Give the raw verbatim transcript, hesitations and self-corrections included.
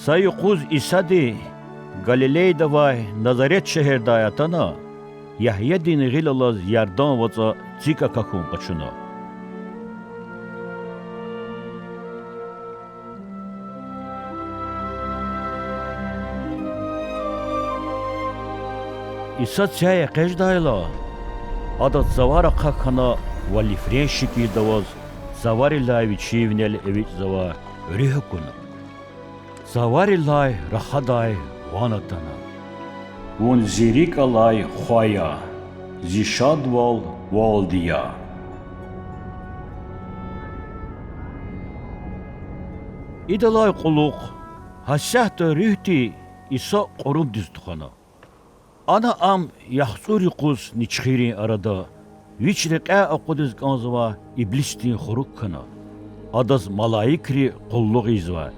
Са юкъуз Исади Галилейда авай Назарет шегьердай атана, Ягьядин гъил алаз Ярдан вацӀа цик акахьун къачуна. Иса цяй экъечӀдайла, Адаз цавар ахъа хьана ва лифрен шикилда аваз цаварилай Вичи винел эвичӀзавай руьгь акуна. Цаварилай рахадай ван атана: Вун Зи рикӀ алай Хва я, Зи шадвал валди я. Идалай кьулухъ гьасятда руьгьди Иса кьурумдиз тухвана. Ана Ам яхцӀур юкъуз ничхиррин арада Вич рекьяй акъудиз кӀанзавай иблисдин хурук хьана. Адаз малаикри къуллугъ ийизвай,